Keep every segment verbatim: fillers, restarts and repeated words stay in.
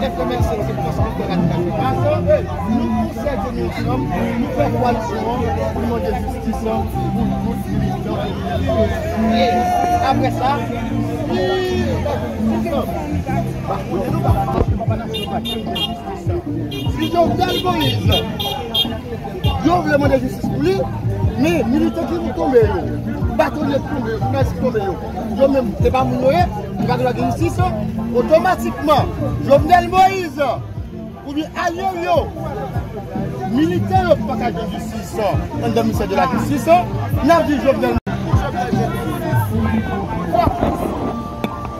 F M L C, se Fòs Militè Radikal Channmas, nou konsède nou ansanm, nou fè koalisyon an pou nou mande jistis pou tout militan. E apre sa, si, si Jovenel Moïse yo vle mande jistis pou li, men militan ki tonbe yo, batonye ki tonbe yo, jounalis ki tonbe yo, yo menm, se pa moun yo ye, yo pa gen dwa gen jistis, otomatikman, Jovenel Moïse, oubyen alye yo, militan yo pa ka gen jistis anndan ministè de la jistis, n ap di Jovenel.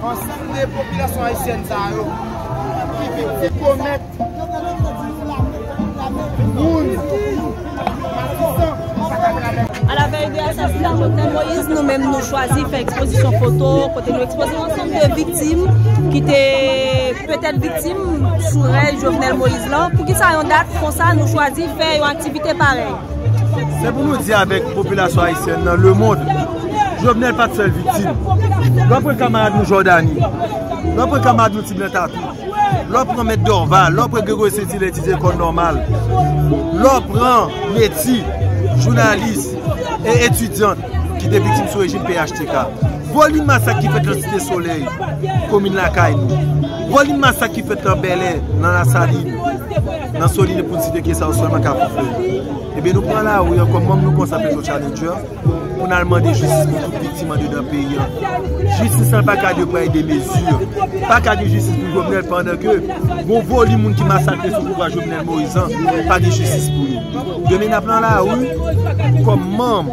Ansanm de popilasyon ayisyèn sa yo ki viktim komèt moun Matisan pa ka travèse. A la vèy de asasina Jovenel Moïse, nou menm nou chwazi fè ekspozisyon foto kote nou ekspoze yon ansanm de viktim ki te petèt viktim sou rèy Jovenel Moïse lan. Poukisa yon dat konsa nou chwazi fè yon aktivite parèy? Se pou nou di avèk popilasyon ayisyèn nan, lemonn, Jovenel pa t sèl viktim. Lè w pran kanmarad nou Jordany, lè w pran kanmarad nou Ti Blan Tatou, lè w pran Mèt Dorval, lè w pran Gregory Saint-Hilaire ki te lekòl nòmal, lè w pran Netty, jounalis e etidyan ki te viktim sou rejim P H T K. Volim masak ki fèt nan Site Solèy, komin Lakay nou. Volim masak ki fèt nan Bèlè, nan Lasalin, nan Solin, pou n site ke sa yo sèlman Kafou Flèv. Ebyen, nou pran lari an kòm manm nou konsa Petro Challenger pou n al mande jistis pou tout viktim andedan peyi an. Jistis lan pa ka de pwa e de mezi. Pa ka gen jistis pou Jovenel pandan ke gon volim moun ki masakre sou pouvwa Jovenel Moïse an, pa gen jistis pou yo. Demen n ap nan lari kòm manm,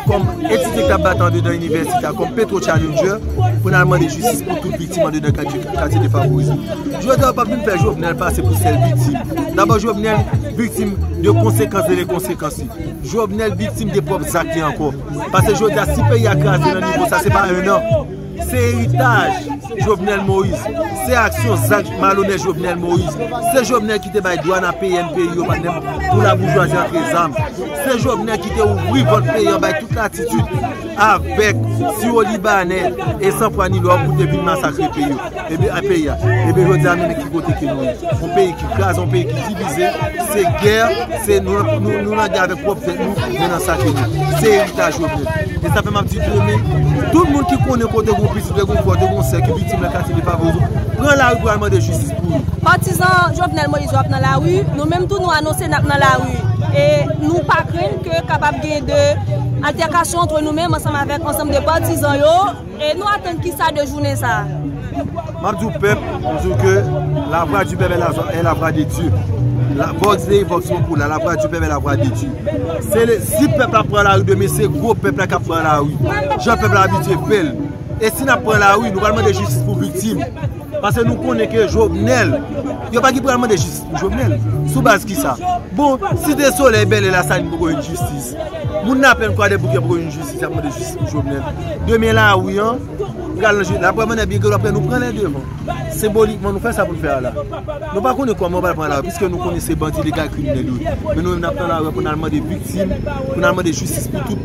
kòm etidyan k ap bat andedan inivèsite a, kòm Petro Challenger, pou n al mande jistis pou tout viktim andedan katye, katye defavorize. Jodi a, yo p ap vin fè Jovenel pase pou sèl viktim. Dabò, Jovenel viktim de konsekans de lekonsekans li. Jovenel viktim de pwòp zak li ankò. Paske jodi a, si peyi a kraze nan nivo sa, se pa en an. Se eritaj Jovenel Moïse. Se aksyon zak malonèt Jovenel Moïse. Se Jovenel ki te bay dwàn a P N peyi yo, pa t menm pou laboujwazi antre zam. Se Jovenel ki te ouvri vant peyi an bay tout latitid avèk siwo libanè e san pwa ni lò pou te vin masakre peyi yo. Ebyen, a peyi a. Ebyen, jodi a, nou menm ki kote ke nou ye? Yon peyi ki kraze, yon peyi ki divize, se gè, se nou, nou, nou nan gè avèk pwòp tèt nou, men nan sa ke nou. Se eritaj Jovenel. E sa fè m ap di demen, tout moun ki konnen kote gon pitit, gon frè, gon sè ki viktim nan katye defavorize, pran lari pou al mande jistis pou yo. Patizan Jovenel Moïse yo ap nan lari, nou menm tou nou anonse n ap nan lari. E nou pa krenn ke kapab gen de altèkasyon antre nou menm ansanm avèk ansanm de patizan yo. E nou atann kisa de jounen sa a? M ap di w pèp, m di w ke la voix du peuple est la, est la voix de Dieu. La vox Dei vox populi, la voix du peuple est la voix de Dieu. Se le, si pèp la pran lari demen, se gwo pèp la k ap pran lari. Jan pèp la abitye fè l. E si n ap pran lari, nou pral mande jistis pou viktim. Paske nou konnen ke Jovenel, yo pa ki pral mande jistis pou Jovenel. Sou baz kisa? Bon, Site Solèy, Bèlè, Lasalin poko jwenn jistis. Moun Laplèn, Kwadèboukè poko jwenn jistis, y ap mande jistis pou Jovenel. Demen lari an pral nan je-, la prèv mannè byen ke apre nou pran lè devan. Senbolikman, nou fè sa pou n fè a la. Nou pa konnen kòman yo pral pran lari, piske nou konnen se bandi legal kriminèl yo ye. Men nou menm n ap pran lari pou n al mande viktim, pou n al mande jistis pou tout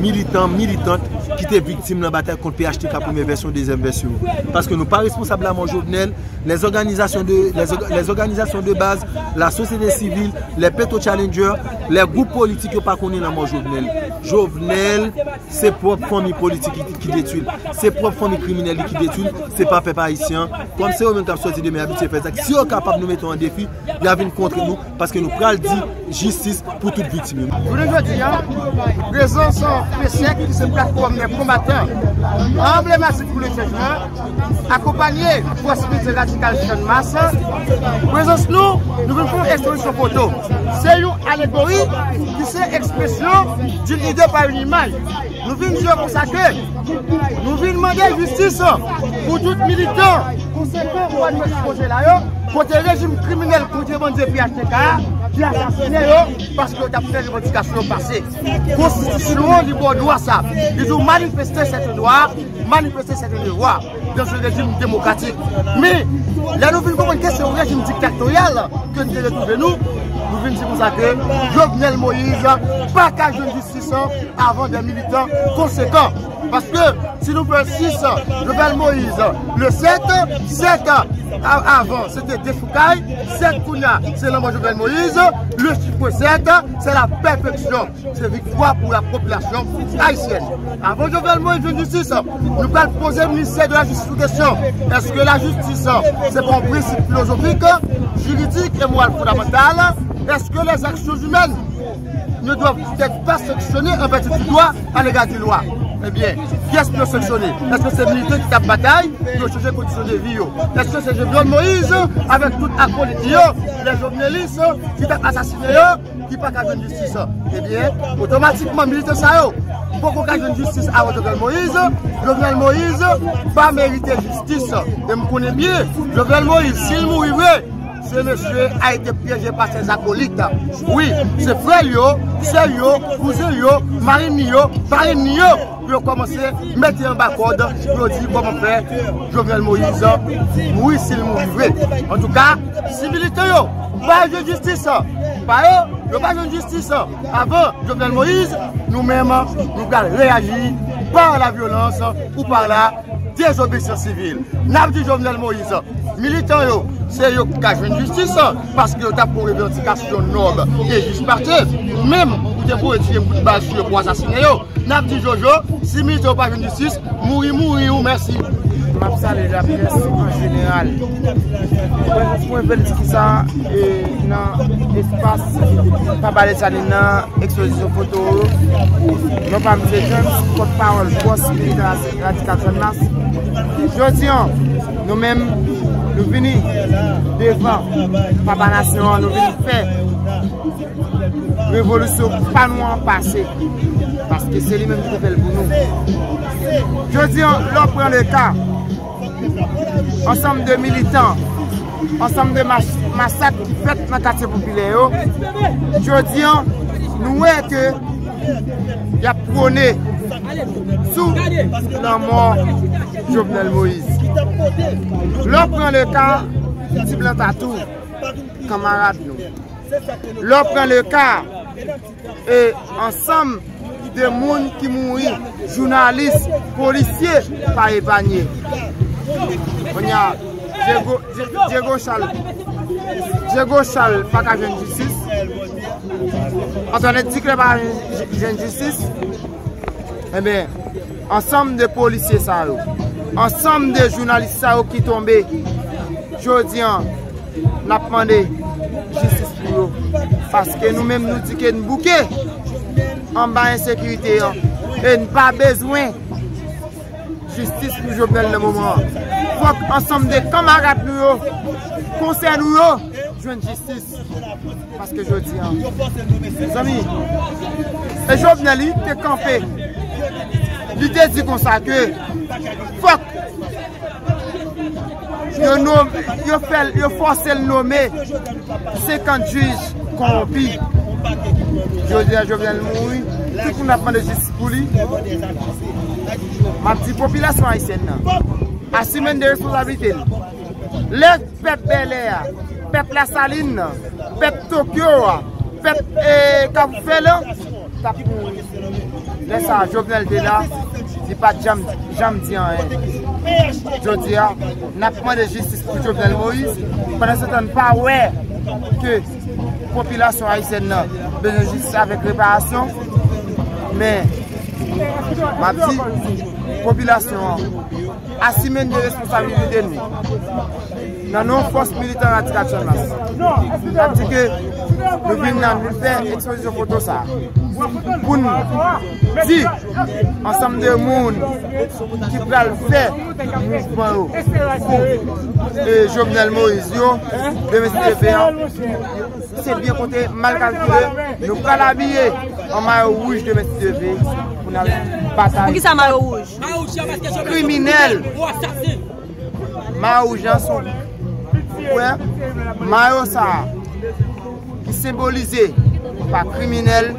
militan, militant ki te viktim nan batay kont P H T K premyè vèsyon, dezyèm vèsyon. Paske nou pa responsab lamò Jovenel, les organisations de, les orga-, les organisations de base, la société civile, les Petro Challenger, les groupes politiques yo pa konnen lanmò Jovenel. Jovenel, se pwòp fanmi politik ki, ki detwi l. Se pwòp fanmi kriminèl li ki detwi l. Se pa pèp ayisyen an. Kòm se yo menm k ap sòti demen abitye fè zak. Si yo kapab, nou mete yo an defi, y a vin kontre nou, paske nou pral di jistis pou tout viktim yo. Jounen jodi a, prezans P S E C, ki se Platfòm dè Konbatan, anblematik pou le chanjman, akonpanye Fòs Militè Radikal Channmas, prezans nou, nou vin fè yon ekspozisyon foto. Se yon alegori ki se ekspresyon d'une idée par une image. Nou vin di yo konsa ke nou vin mande jistis pou tout militan konsekan ou administre koze la yo, kote rejim kriminèl kontrebandyè P H T K a ki asasinen yo paske yo t ap fè revandikasyon yo pase. Konstitisyon nou an li ba w dwa sa. Li di w manifeste se yon dwa, manifeste se yon devwa dans un régime démocratique. Men, lè nou vin konprann ke se yon rejim diktatoryal ke n te retwouve nou, nou vin di konsa ke Jovenel Moïse pa ka jwenn jistis avan de militan konsekan. Paske si nou fè sis Jovenel Moïse le sèt, sèt a- avan se te dechoukay, sèt kounye a se lanmò Jovenel Moïse, le chiffre sèt se la pèfeksyon, se viktwa pou la popilasyon ayisyèn. Avan Jovenel Moïse jwenn jistis, nou pral poze ministè de la jistis yon kesyon. Èske lajistis se pa yon prensip filozofik, jiridik e moral fondamantal? Est-ce que les actions humaines ne doivent être pas sanctionnées en vertu du droit à l'égard du loi? Ebyen, kiyès pou yo sanksyone? Èske se militè ki t ap batay pou yo chanje kondisyon de vi yo? Èske se Jovenel Moïse avèk tout akolit li yo, lè Jovenelis, ki t ap asasine yo, ki pa ka jwenn jistis? Ebyen, otomatikman militè sa yo poko ka jwenn jistis avan Jovenel Moïse. Jovenel Moïse pa merite jistis. E m konnen byen, Jovenel Moïse, si l mouri vre, ce monsieur a été piégé par ses acolytes. Wi, se frè l yo, sè l yo, kouzen l yo, marin li yo, parenn li yo, pou yo kòmanse mete anba kòd, pou yo di kòman fè Jovenel Moïse mouri si l mouri vre. Antouka, si militè yo pa jwenn jistis pa yo, yo pa jwenn jistis avan Jovenel Moïse, nou menm, nou pral reyaji par la violence ou par la désobéissance civile. N ap di Jovenel Moïse, militan yo, se yo ki ka jwenn jistis, paske yo t ap pran revandikasyon nòb e jis mache. Ou menm, ou te voye tire kout bal sou yo pou asasine yo. N ap di Jojo, si militè yo pa jwenn jistis, mouri, mouri ou mèsi. M ap salye laprès an jeneral. Mwen, mwen vle di kisa, e, nan espas Papa Desalin nan, ekspozisyon foto yo. Non pa m se James, pòtpawòl fòs militan Radikal Channmas. Jodi an, nou menm, nou vini devan Papa Nasyon an, nou vini fè revolisyon pa nou an pase. Paske se li menm ki te fè l pou nou. Jodi an, lè w pran le ka, ansanm de militan, ansanm de mas- masak ki fèt nan katye popilè yo, jodi an, nou wè ke y ap pwone sou lanmò Jovenel Moïse. Lè w pran le ka Ti Blan Tatou, kanmarad nou. Lè w pran le ka e ansanm de moun ki mouri, jounalis, polisye pa epanye. Kounye a, Diego, Diego Charles, Diego Charles pa ka jwenn jistis. Antoinette Duclair pa ka jwenn jistis. Enben, ansanm de polisye sa yo, ansanm de jounalis sa yo ki tonbe, jodi an, n ap mande jistis pou yo. Paske nou menm nou di ke n bouke anba ensekirite an. E n pa bezwen jistis pou Jovenel nan moman an. Fòk ansanm de kanmarad nou yo, konsè nou yo, jwenn jistis. Paske jodi an, mezanmi, e Jovenel li te kanpe. Li te di konsa ke fòk yo nonm- yo fè l- yo fòse l nome senkant jij kowonpi. Jodi a Jovenel mouri, tout moun ap mande jistis pou li. M ap di popilasyon ayisyèn nan, asime de responsablite l. Lè pèp Bèlè a, pèp Lasalin nan, pèp Tokyo a, pèp, e, Kafoufè lan, t ap mouri. Lè sa a, Jovenel te la, li pa t janm, janm di anyen. Jodi a, n ap mande jistis pou Jovenel Moïse. Pandan se tan, n pa wè ke popilasyon ayisyèn nan bezwen jistis avèk reparasyon. Men, m ap di, popilasyon an, asime n de responsablite nou. Nan non fòs militan Radikal Channmas, n ap di ke nou vin la, nou fè ekspozisyon foto sa a pou n di ansanm de moun ki pral fè mouvman yo pou, e, Jovenel Moïse yo, demen si Dye vle, se byen konte, mal kalkile, nou pral abiye an mayo wouj demen si Dye vle pou n al batay. Poukisa mayo wouj? Kriminèl. Mayo wouj lan sou, ou wè, mayo sa a ki senbolize pa kriminèl,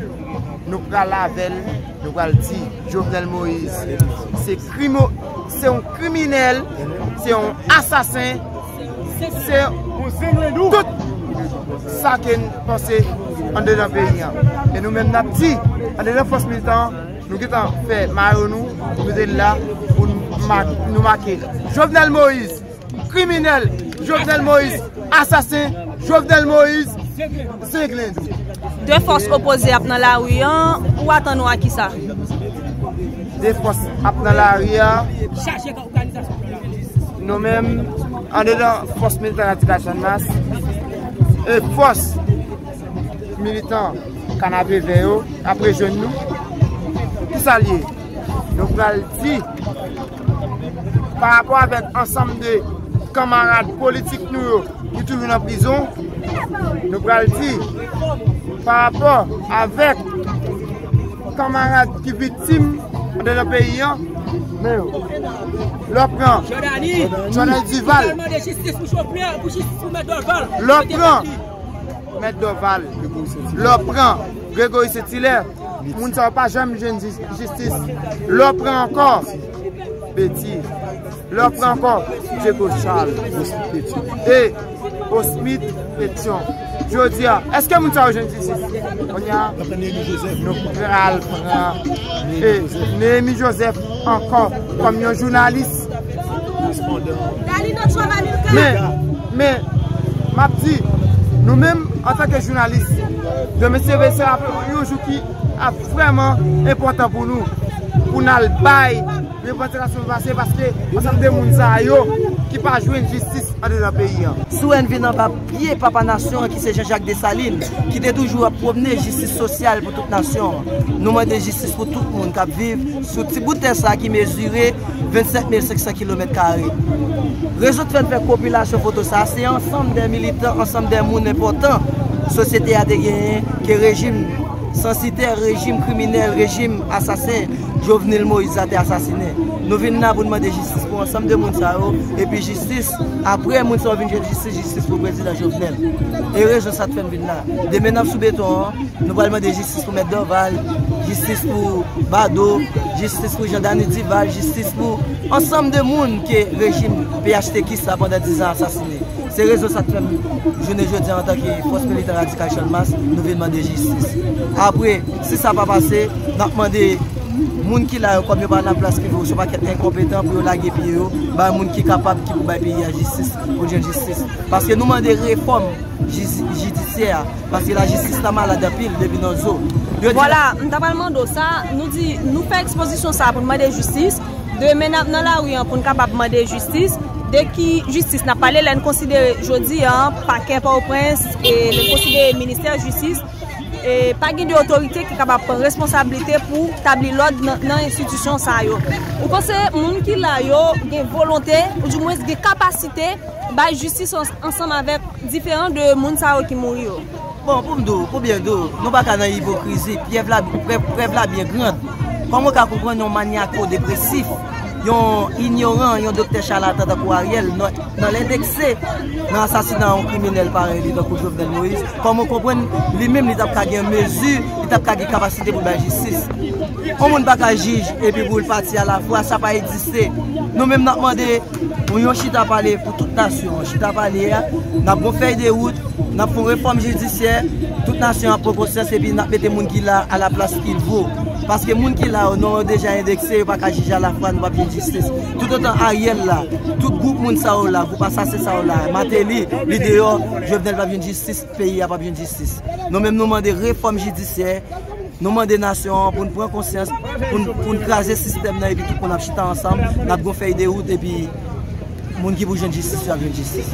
nou pral avè l, nou pral di Jovenel Moïse se krimo- se yon kriminèl, se yon asasen, se tout sa ke n panse andedan peyi an. E nou menm n ap di andedan fòs militan an, Nou gentan fè mayo nou, nou mete l la pou n ma-, nou make Jovenel Moïse, kriminèl, Jovenel Moïse, asasen, Jovenel Moïse, zenglendo. De fòs opoze ap nan lari an, ou atann ou a kisa? De fòs ap nan lari a, nou menm, andedan fòs militan radikal Channmas, e fòs militan Kanapevè yo ap rejwenn nou. Kisa l ye? Nou pral di, pa rapò avèk ansanm de kanmarad politik nou yo ki toujou nan prizon, nou pral di, pa rapò avèk kanmarad ki viktim andedan peyi an, men yo, lè w pran Jordany Duval, lè w pran Mèt Dorval, lè w pran Gregory Saint-Hilaire, moun sa yo pa janm jwenn jis-, jistis. Lè w pran ankò Betty, lè w pran ankò Diego Charles e Osmith Petion. Jodi a, èske moun sa yo jwenn jistis? Kounye a, nou pral pran, e, Néhémy Joseph ankò kòm yon jounalis. Men, men, m ap di, nou menm, antanke jounalis, demen se, se ap yon jou ki ap vrèman enpòtan pou nou, pou n al bay revandikasyon nou pase, paske ansanm de moun sa yo ki pa jwenn jistis andedan peyi an. Si w wè n vin anba pye papa nasyon an ki se Jean Jacques Dessalines, ki te toujou ap pwomne jistis sosyal pou tout nasyon an. Nou mande jistis pou tout moun k ap viv sou ti bout tè sa ki mezire vennsèt mil senk san kilomèt kare. Rezon k fè n fè konpilasyon foto sa, se ansanm de militan, ansanm de moun enpòtan sosyete a te genyen ke rejim sansitè, rejim kriminèl, rejim asasen Jovenel Moïse la te asasinen. Nou vin la pou n mande jistis pou ansanm de moun sa yo, epi jistis, apre moun sa yo vin jwenn jistis, jistis pou prezidan Jovenel. E rezon sa k fè n vin la. Demen n ap sou beton an, nou pral mande jistis pou Mèt Dorval, jistis pou Badeau, jistis pou Jordany Duval, jistis pou ansanm de moun ke rejim P H T K sa pandan diz an asasinen. Se rezon sa k fè m, jounen jodi a, antanke fòs militan radikal Channmas, nou vin mande jistis. Apre, si sa pa pase, n ap mande moun ki la yo, kòm yo pa nan plas ki vre, se yon pakèt enkonpetan pou yo lage pye yo, bay moun ki kapab, ki pou bay peyi a jistis, pou l jwenn jistis. Paske nou mande refòm jis-, jidisyè a, paske lajistis la malad anpil depi nan zo. Yo di Vwala, m ta pral mande w sa, nou di, nou fè ekspozisyon sa pou n mande jistis, demen n ap nan lari an pou n kapab mande jistis. De ki jistis n ap pale lè n konsidere jodi a, pakè Pòtoprens, e lè n konsidere ministè jistis, e pa gen de otorite ki kapab pran responsablite pou tabli lòd nan, nan enstitisyon sa yo. Ou panse moun ki la yo gen volonte, oudimwens gen kapasite, bay jistis ans-, ansanm avèk diferan de moun sa yo ki mouri yo? Bon, pou m di w, pou byen di w, nou pa ka nan ipokrizi. Prèv la, prèv, prèv la byen grand. Kòman w ka konprann yon manyako-depresif, yon inyoran, yon doktè chalatan tankou Ariel, nan, nan l endekse nan asasina yon kriminèl parèy li tankou Jovenel Moïse? Kòman w konprann li menm li t ap ka gen mezi, li t ap ka gen kapasite pou l bay jistis? Yon moun pa ka jij epi pou l pati alafwa, sa pa egziste. Nou menm n ap mande pou yon chita pale pou tout nasyon an. Chita pale a, n ap gon fèy de wout, n ap fè yon refòm jidisyè, tout nasyon an ap pran konsyans epi n ap mete moun ki la a la plas ki vo. Paske moun ki la yo, non yo deja endekse, yo pa ka jije alafwa, nou p ap jwenn jistis. Toutotan Ariel la, tout gwoup moun sa yo la, gwoup asasen sa yo la, Martelly, li deyò, Jovenel p ap jwenn jistis, peyi a p ap jwenn jistis. Nou menm nou mande refòm jidisyè, nou mande nasyon an pou n pran konsyans, pou n, pou n kraze sistèm nan epi tout moun ap chita ansanm, n ap gon fèy de wout epi moun ki pou jwenn jistis yo ap jwenn jistis.